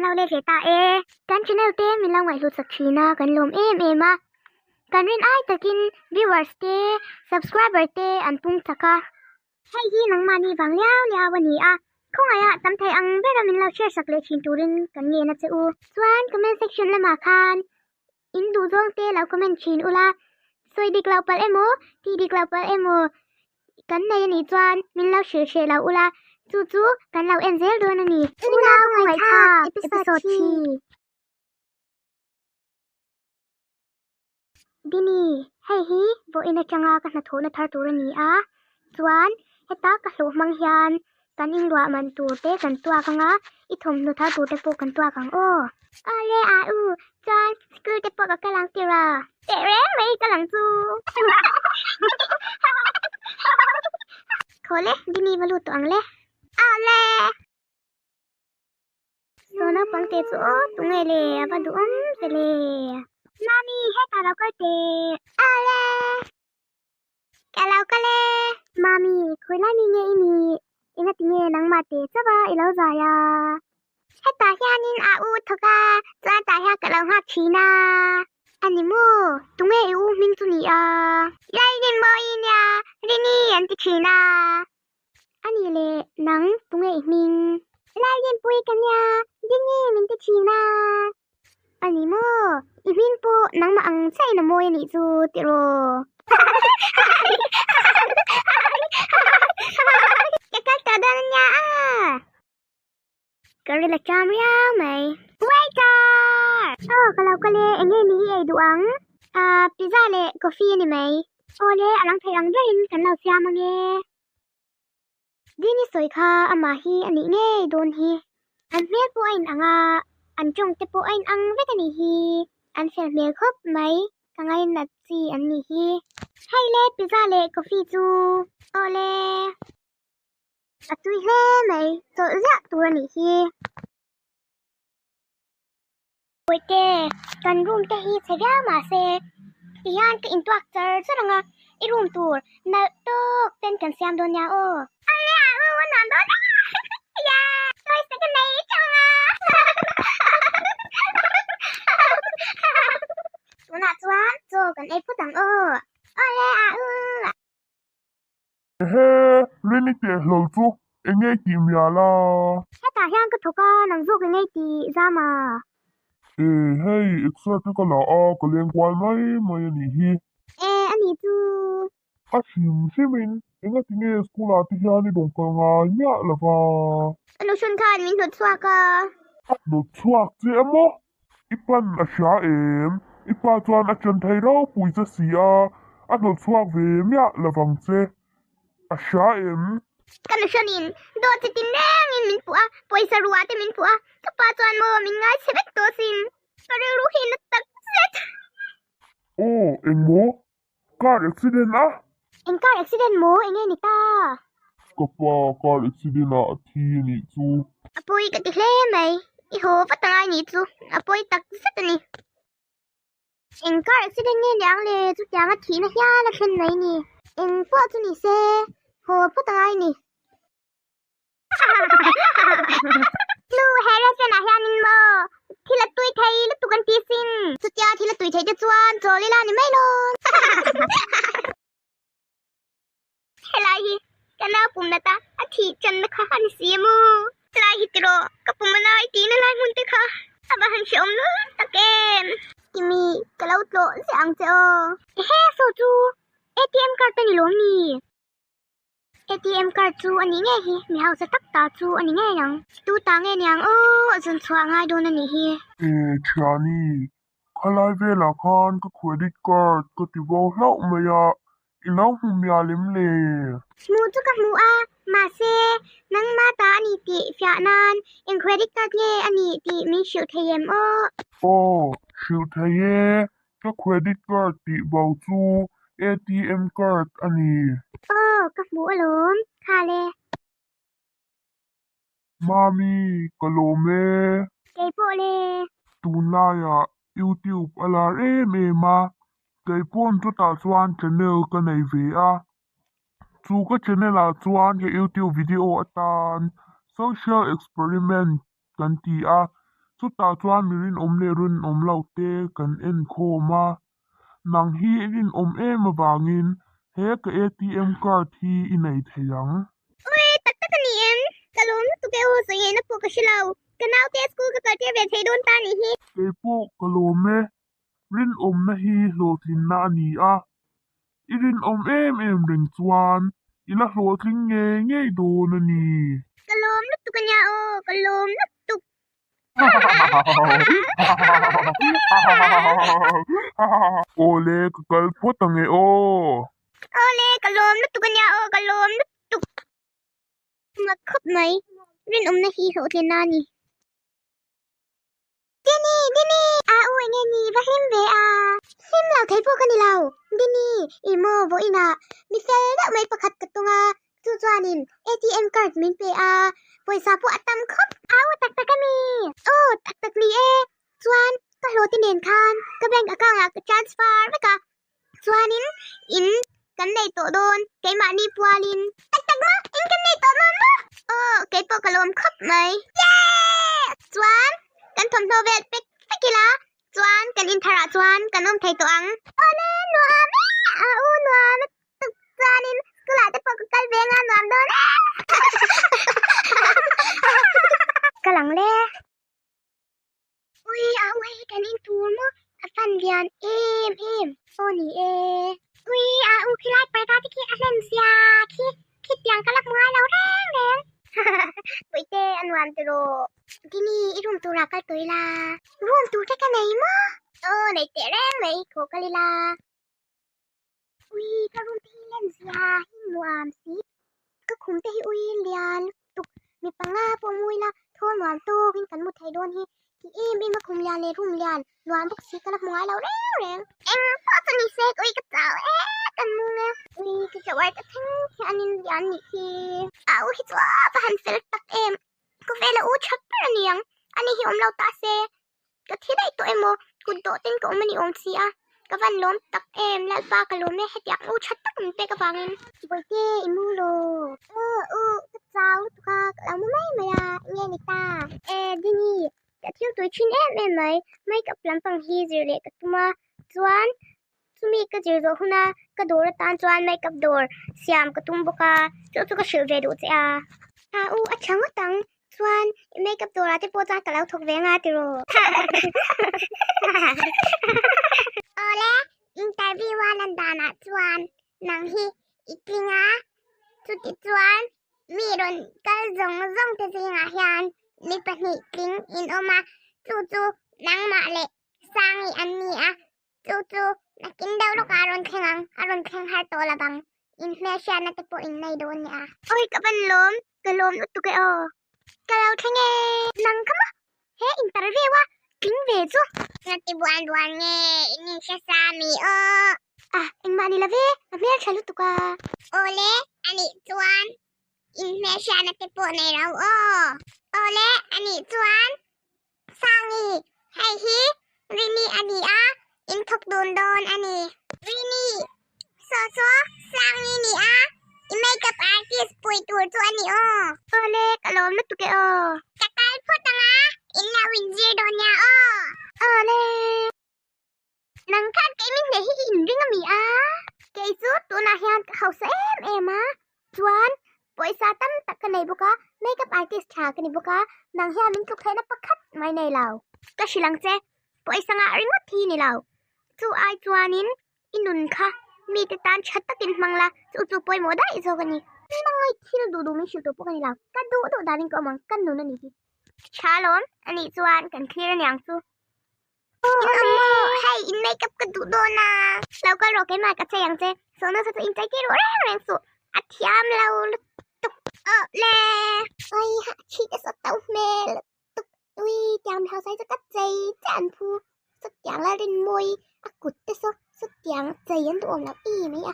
lo let leh ta e. Kan channel te min lo ngaihhlut sak thin a, kan lawm em em a. Kan rin ai takin viewers te, subscriber te an pung chak a. Hei hi nangmahni vang liau liau a ni a, khawngaihah tam thei ang bera min lo share sak leh thin turin kan ngen a che u. Chuan comment section lamah khan in duh zawng te lo comment thin ula, sawi dik loh palh emaw, tih dik loh palh emaw kan nei a nih chuan min lo hrilh hreh lo ula, chu chu kan lo en zel dawn a ni. Unau Ngaihthlak episode 3. Dini, hei hi vawiin atanga ka hnathawhna thar tur a ni a, chuan heta ka hlawh hmang hian kan inluah man tur te kan tuak ang a, i thawmhnaw thar tur te pawh kan tuak ang aw. Awle a u, chuan school te pawh ka kal ang tir a. Teh reng mai ka lang chu. Khawle, Dini va lut tawh ang le. Awle. Saw naupang te chu aw tunge le a va duhawm ve le. Mami hetah lo kal teh. Awle. Ka lo kal e. Mami khawi lai mi nge i nih? Engati nge nangmah teh chauh a i lo zai a? Hetah hianin a u thawk a, chuan tah hian ka lo nghak thin a. A ni maw? Tunge i u hming chu ni a? Lalrinmawi nia, Rini an ti thin a. A nih leh nang tunge i hming? Lalrinpui ka nia, Dini min ti thin a. A ni maw? I hming pawh nangmah ang chiah in a mawi a nih chu tiraw? Ka kal tawh dawn a nia a. Ka ril a cham riau mai. Waiter! Aw ka lo kal e, eng nge ni i ei duh ang? Ah, pizza leh coffee a ni mai. Aw le, a rang thei ang berin kan lo siam ange. Dini sawi kha amah hi a nih ngei dawn hi. An hmel pawh a inang a, an tawng te pawh a inang vek a nih hi. An fel hmel khawp mai, ka ngainat chi an nih hi. Hei le, pizza leh coffee chu. Aw le. A tui hle mai, chawlh ziah tur a nih hi. Puite, kan room te hi chhe viau mahse tihian ka intuak char char ang a, i room tur nalh tawk ten kan siam dawn nia aw. Awle a u a nuam dawn a yeah toys te ka nei teuh ang a. Tunah chuan chaw kan ei phawt ang aw. Awle a u. Ehe, Rini teh hlawl chu eng ngei tih mial a? Hetah hian ka thawk a, nang zawk eng ngei tih zam a? E, hei, exer te ka la a, ka leng kual mai mai a nih hi. E, a nih chu. A hrim hrimin engati nge school ah te hian i rawn kal ngai miah lo va? Ka nu hrawn khan min hnawt chhuak a. A hnawt chhuak che emaw? I pan a hria em? I pa chuan a chen thei ropui che si a, a hnawt chhuak ve miah lo vang che. A hria em? Ka nu hrawnin dawt chi tin rengin min puh a, pawisa ruah te min puh a, ka pa chuan maw min ngai chhe vek tawh sin. Ka rilru hi na tak zet. Aw, engmaw? Car accident a? Eng car accident maw? Enge ni ta? Ka pa car accident ah a thi a nih chu. A pawi ka ti hle mai. I haw vat angai nih chu. A pawi tak zet a ni. Eng car accident nge ni ang le? Chutiang a thihna hial a thlen mai ni. Eng pawh chu ni se, haw phawt angai ni. Nu, he restaurant ah hianin maw thil a tui thei lutuk an ti sin. Chutia thil a tui theih te chuan chawl ila ni mai lawn. Helai hi ka nau pum nat a, a thih channa kha a ni si emaw. Helai hi tiraw ka pum a nai tihna lai hmun te kha a va han hrehawm lul tak em. Kimi, ka lo tlawh ziah ang che aw. Ehe, saw chu ATM card a ni lawm ni? ATM card chu a nih ngei hi, mi hausa tak ta chu a ni ngei ang. Tu ta nge niang aw, zun chhuah a ngai dawn a nih hi. E thiani, khalai velah khan ka credit card ka ti bo hlauh mai a, i lo hmu mial em le? Hmuh chu ka hmu a, mahse nangma ta a ni tih fiah nan eng credit card nge a nih tih min hrilh thei em aw? Aw, hrilh thei e, Ka credit card tih bo chu ATM card a ni. Aw, ka hmuh alawm, khal e. Mami, ka lawm e. Kei pawh le. Tunlaiah YouTube a lar em em a, kei pawn chutah chuan channel ka nei ve a. Chu ka channel ah chuan ka YouTube video atan social experiment kan ti a. Chutah chuan mi rinawm leh rinawm loh te kan en khawm a, nang hi i rinawm em avangin he ka ATM card hi i nei thei ang. Ui, tak tak a ni em? Ka lawm lutuk e aw, sawi ngaihna pawh ka hre lo. Ka naute school ka kaltir ve thei dawn ta nih hi. Kei pawh ka lawm e, rinawmna hi hlawhtlinna a ni a, i rinawm em em reng chuan i la hlawhtling ngei ngei dawn a ni. Ka lawm lutuk a nia aw, ka lawm lutuk. Awle, ka kal phawt ang e aw. Awle, ka lawm lutuk a nia aw, ka lawm lutuk. Mak khawp mai, rinawmna hi hlawhtlinna a ni. Dini! Dini! A u enge ni va hlim ve a? Hlim lo thei pawh ka ni lo. Dini, i maw vawiinah mi fel deuh mai pakhat ka tung a, chu chuanin ATM card min pe a, pawisa pawh a tam khawp. A u tak tak a mi? Aw, tak tak ni e. Chuan ka hlawhte nen khan ka bank account ah ka transfer vek a, chuanin in kan nei tawh dawn keimahni pualin. Tak tak maw? In kan nei tawh dawn maw? Aw, keipawh ka lawm khawp mai. Yay! Chuan kan thawmhnaw vel pek vek ila, chuan kan intharah chuan kan awm thei tawh ang. Awle, nuam e! A u nuam e tuk chuanin school ah te pawh ka kal ve nga nuam dawn e! Ka lang le. Ui a u hei kan in tur maw a fan lian em em aw ni e. Ui a u khilai parda te khi a hlen zia khi khitiang ka la hmu ngai lo reng reng. Puite a nuam tiraw. Dini i room turah kal tawh ila. Room tur te ka nei maw? Aw nei teh reng mai thaw kal ila. Ui ka room te hi len zia hi nuam si. Ka khum te hi ui lian lutuk mi panga pawh mu ila thaw nuam tawkin kan mu thei dawn hi ti em em a khum lian leh room lian nuam bawk si ka la hmu ngai lo reng reng. Eng pawh chu ni se ui ka chau e kan mu nge. Ui ka chauh ka thleng hianin lian nih hi. A u hi chu a va han fel tak em. Khawvela u tha ber a ni ang. Ani hi awm lo ta se. Ka thi daih tawh emaw kut dawh ten ka awm a ni awm si a, ka van lawm tak em, Lalpa ka lawm e, hetiang u tha tak min pek avangin. Bawihte i mu lo. Aw u, ka chau lutuk a, ka lo mu mai mai a, enge ni ta? E Dini, ka thil tui thin em em mai, makeup lampang hi zir leh ka tum a, chuan chumi ka zir zawh huna ka dawr atan chuan makeup dawr siam ka tum bawk a, chu chu ka hrilh ve duh che a. A u, a tha ngawt ang, Chuan i makeup dawrah te pawh chuan ka lo thawk ve nga tiraw? Awle, interview a lan danah chuan nang hi i tling a, chuti chuan mi rawn kal zawng zawng te zingah hian mi pahnih tling in awm a, chu chu nangmah leh Sangi an ni a, Chu chu nakin deuh lawkah a rawn thleng ang, a rawn thleng har tawh lo vang, in hmelhriatna te pawh in nei dawn nia. Awi ka van lawm, ka lawm lutuk e aw. Ka lo thleng e. Nang kha maw he interview a tling ve chu. Nga ti buan buan nge in inhre sa mi aw. Ah engmah ni love, a hmeltha lutuk a. Awle anih chuan in hmelhriatna te pawh nei lo aw. Awle anih chuan Sangi, hei hi Rini a ni a, in thawk dun dawn a ni. Rini, Saw saw, Sangi ni a, i makeup artist pui tur chu a ni aw. Awle, ka lawm lutuk e aw. Ka kal phawt ang a, in lo inzir dawn nia aw. Awle. Nang khan kei min hneh hi i inring a mi a? Kei chu tunah hian ka hausa em em a, chuan pawisa tam tak ka nei bawk a, makeup artist tha ka ni bawk a, nang hian min tluk theihna pakhat mai nei lo. Ka hrilh ang che, pawisa ngah ringawt hi ni lo, chu ai chuanin i nun kha mite tan tha takin hmang la, chu chu pawimawh daih zawk a ni. Hmangaih thil duh duh min hrilh tur pawh ka ni lo, ka duh duh danin ka awm ang, ka nun a ni hi. Tha lawm, anih chuan kan thlir aniang chu. Emaw hei in makeup ka duh dawn a. Lo kal rawh keimah ka chei ang che. Sawhna sa chu in chei tir rawh reng reng suh. A thiam lo lutuk. Aw le. Ui ha thi te saw to hmel lutuk. Ui tiang mi hausa hi chu ka chei che an phu. Sawtiang la rin mawi a kut te saw sawtiang chei an duh awm lo em mai a.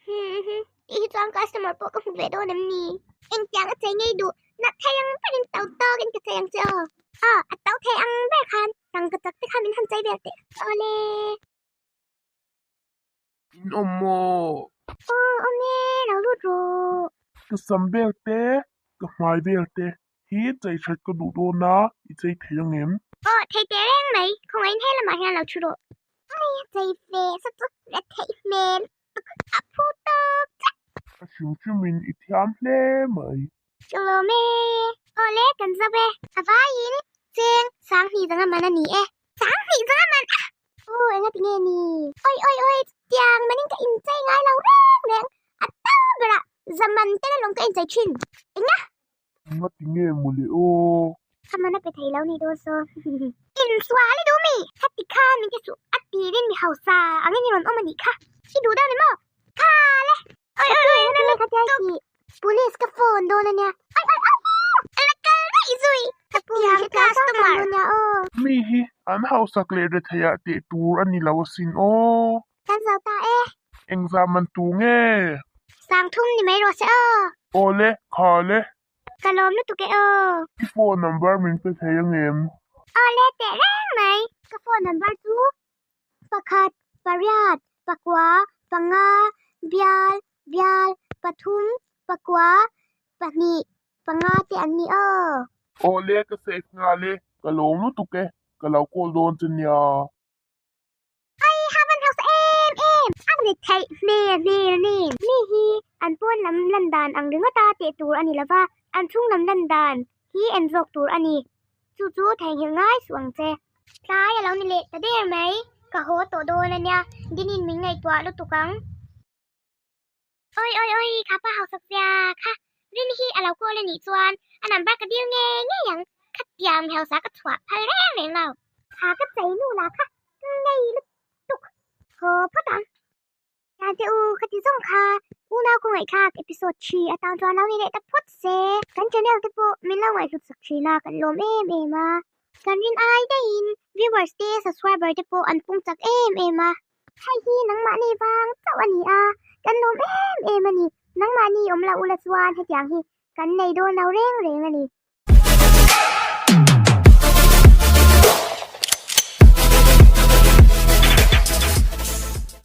Tih hi chuan customer pawh ka hmu ve dawn em ni? Engtiang a chei ngei duh? Nat thei ang berin to tawkin ka chei ang che aw. Aw, a to thei ang ber khan rangka chak te khan min han chei vel teh. Awle. In awm maw? Aw, awm e, lo lut rawh. Ka sam vel te, ka hmai vel te hi chei that ka duh dawn a, i chei thei ang em? Aw, thei teh reng mai, khawngaihin he lamah hian lo thu rawh. Ai, chei ve sa chu la theih hmel tuk, a phu tawk chiah. A hrim hrimin i thiam hle mai. Ka lawm e. Aw le, kan zo e. A vaiin cheng sanghnih zanga man a ni e. Sanghnih zanga man a! Aw, enga ti nge ni? Oi, oi, oi, chutiang manin ka inchei ngai lo reng reng. A ta berah zaman te la lawng ka inchei thin. Enga? Enga ti nge mawle aw? A man a pe thei lo ni dawn saw. Insual i duh mi? Heti khan min ti suh a tirin mi hausa angin i rawn awm a nih kha. I duh deuh ni maw? Kha le! Oi oi oi na la tuk. Police ka phone dawn ania. Oi oi oi la kal daih zui. Hetiang customer. Mi hi an hausak leh rethei ah teh tur a ni lo asin aw. Kan zo ta e. Engzah man tu nge? Sangthum ni mai rawh se aw. Awle, khale. Ka lawm lutuk e aw. I phone number min pe thei angem? Awle teh reng mai. Ka phone number chu pakhat, pariat, pakua, panga, bial, bial, pathum, pakua, pahnih, panga te an ni aw. Awle ka save nghal e, ka lawm lutuk e, ka lo call dawn che nia. Ai havan hausa em em a ni theih hmel hmel nen. Mi hi an pawn lam lan dan ang ringawt a teh tur a ni lova, an chhung lam lan dan hi en zawk tur a ni. Chu chu theihnghilh ngai suh ang che. Tlai a lo ni leh ta der mai, ka haw tawh dawn a nia, Dinin min ngaihtuah lutuk ang. Oi oi oi, kha pa hausak zia kha Rin hi a lo call a nih chuan a number ka dil ngei ngei ang, khatiang mi hausa ka chhuah phal reng reng lo. Kha ka chei nu lah kha ka ngei lutuk haw phawt ang. Thiante u, khati zawng kha unau khawngaih thlak episode thi atang chuan lo ni leh ta phawt se. Kan channel te pawh min lo ngaihhlut sak thin a, kan lawm em em a. Kan rin ai daihin viewers te subscriber te pawh an pung chak em em a. Hei hi nangmahni vang chauh a ni a, kan lawm em em a ni. Nangmahni awm loh ula chuan hetiang hi kan nei dawn lo reng reng a ni.